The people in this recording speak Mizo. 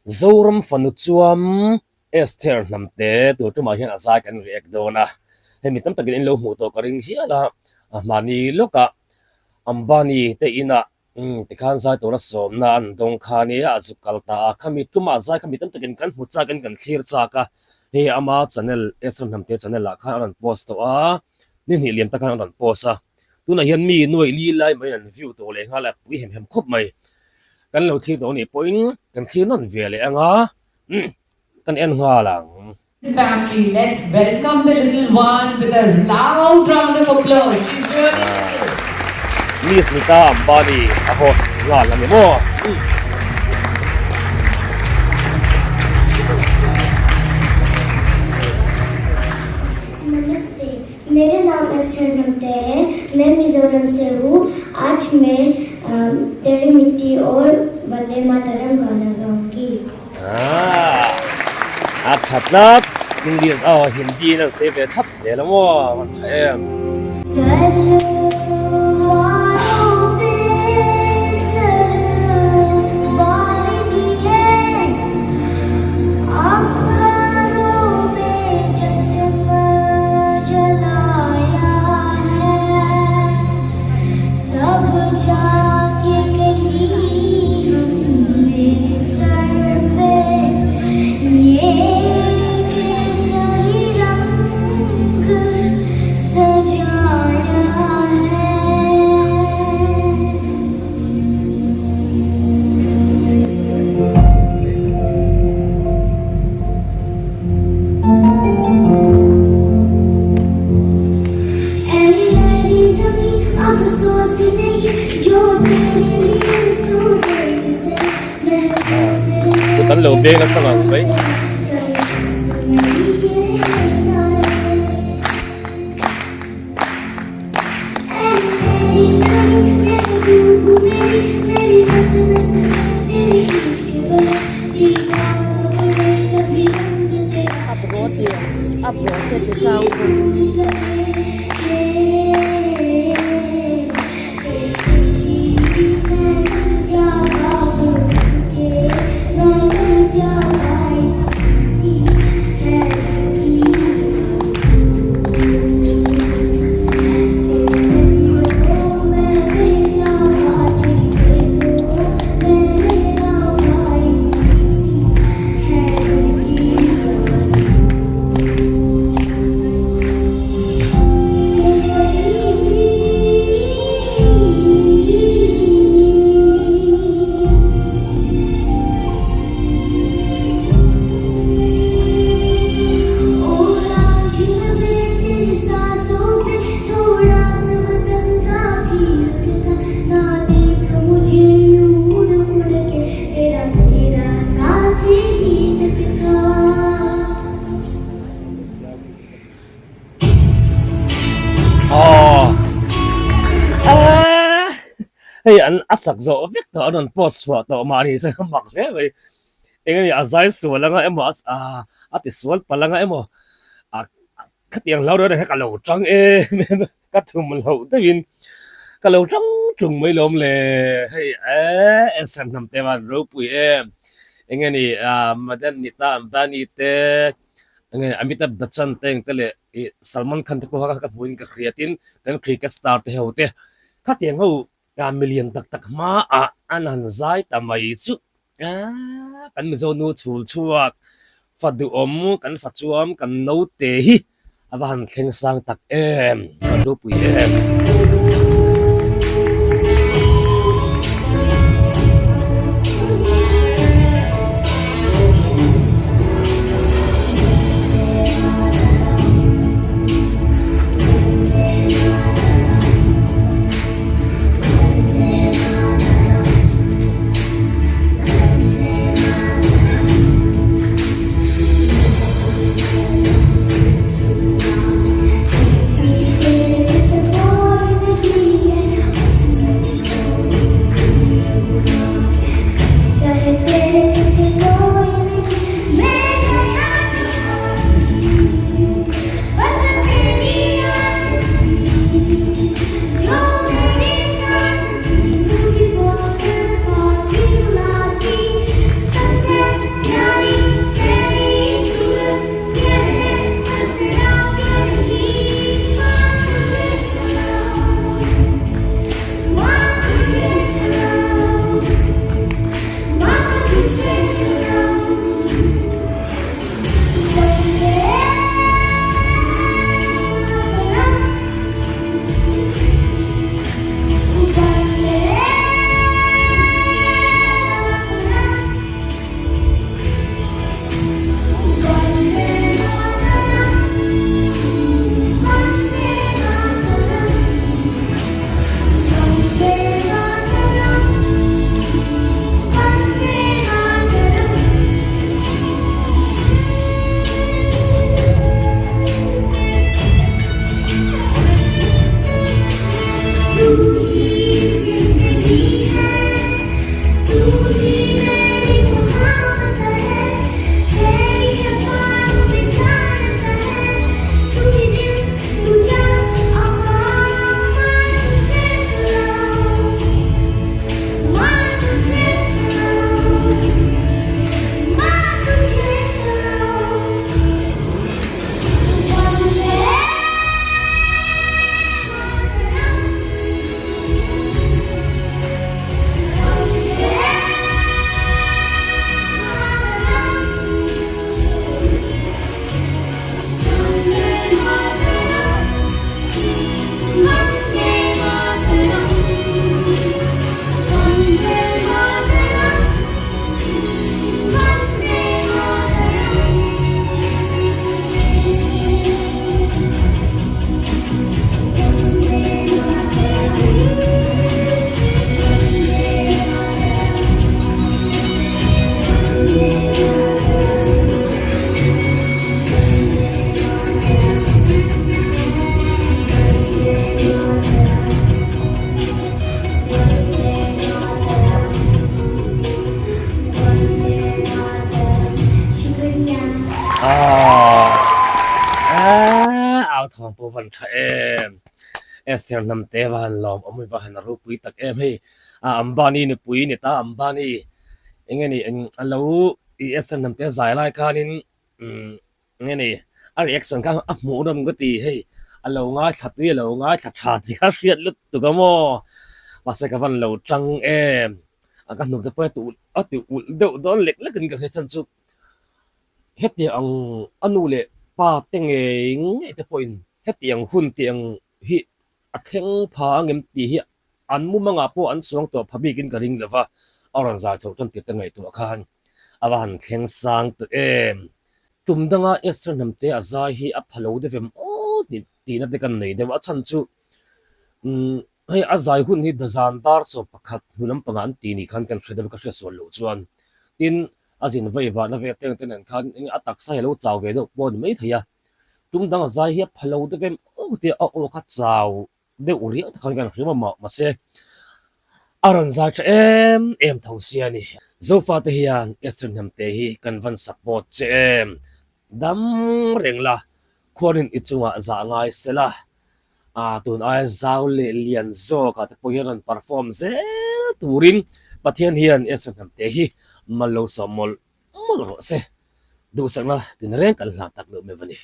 Zoram fanu chuam Esther hnamte tur tumah hian a zai kan react dawn a, hemi tam takin in lo hmuh tawh ka ring hial a, a hmani lawkah Ambani te inah tikhan zai tura sawmna an dawng kha nia a zuk kal ta a, khami tumah zai kha mi tam takin kan hmu chak in kan thlir chak a, hei ama channel Esther hnamte channel ah khan a rawn post tawh a, ni hnih lian tak khan a rawn post a, tunah hian mi nuaih li lai maiin an view tawh leh nghal a, pui hem hem khawp mai. Kan lo thlir tawh anih pawhin kan thlir nawn ve leh ang a, kan en nghal ang. Family, let's welcome the little one with a loud round of applause. She's really little. Miss Nita Ambani a host nghal a ni maw? Namaste, Mere naam Esther Hnamte hai, main Mizoram se hu, aaj main Teri Mitti aur Vande Mataram gana gaungi. Aah a tha tlat English aw Hindi in an sawi ve thlap zel a maw an tha em. Kut an lo beng nasa ngang mai. Hei an a sak zawh vek tawh an rawn post chhuah tawh mahni chuan a mak hle mai eng nge a zai sual anga emaw a ti sual palh anga emaw a khatiang hlau reng reng kha ka lo tang em em a ka thum loh deuhin ka lo tang tung mai lawm le hei eee Esther hnam te van ropui em eng nge ni Madam Nita Ambani te eng nge Amitabh Bachchan te eng te leh ih Salman Khan te pawh kha ka hmuhin ka hria tin kan cricket star te ho te khatiang ho milian tak tak hmaah an han zai ta mai chu aaa kan Mizo nu chhul chhuak fa duhawm kan fa chuam kan naute hi a va han thleng sang tak em a van ropui em. Au thawng pawh van tha em Esther hnamte va han lawm awm va han ropui tak em hei a Ambani nupui ni ta Ambani eng nge ni a lo i Esther hnamte zai lai khanin umm eng nge ni a reaction kha a hmuh nawm ka ti hei a lo ngaithla tui a lo ngaithla tha tih kha hriat lutuk a maw mahse ka van lo tang em a ka hnuk te pawh a ti ulh deuh dawn lek lek in ka hria chhan chu. Hetiang a nu leh pa te ngei ngei te pawhin hetiang hun tiang hi a thleng pha angem tih hi an mumangah pawh an suang tawh pha bikin ka ring lo va, a rawn zai chhoh tan tir te ngaihtuah khan a va han thleng sang tawh em. Tum danga Esther hnamte a zai hi a pha lo deuh em aw tihna te kan nei deuh a, a chhan chu umm hei a zai hun hi dazan dar sawm pakhat hnu lampangah an ti nih khan kan hre deuh ka hriat sual loh chuan tin A zin vei vahna vel teng te nen khan eng a taksa hi a lo chau ve deuh pawh a ni maithei a, tum dang a zai hi a pha lo deuh em aw tia a aw kha chau deuh riau te khan kan hria mah mahse a rawn zai tha em em tho sia a ni. Zofa te hian Esther Hnamte hi kan van support che em? Dam reng la, khuanin i chungah zah ngai se la, a tun aia zau leh lian zawkah te pawh hian rawn perform zel turin Pathian hian Esther Hnamte hi mal lo sawm mawlh mawlh rawh se. Duhsakna tinreng kan hlan tak meuh meuh a ni.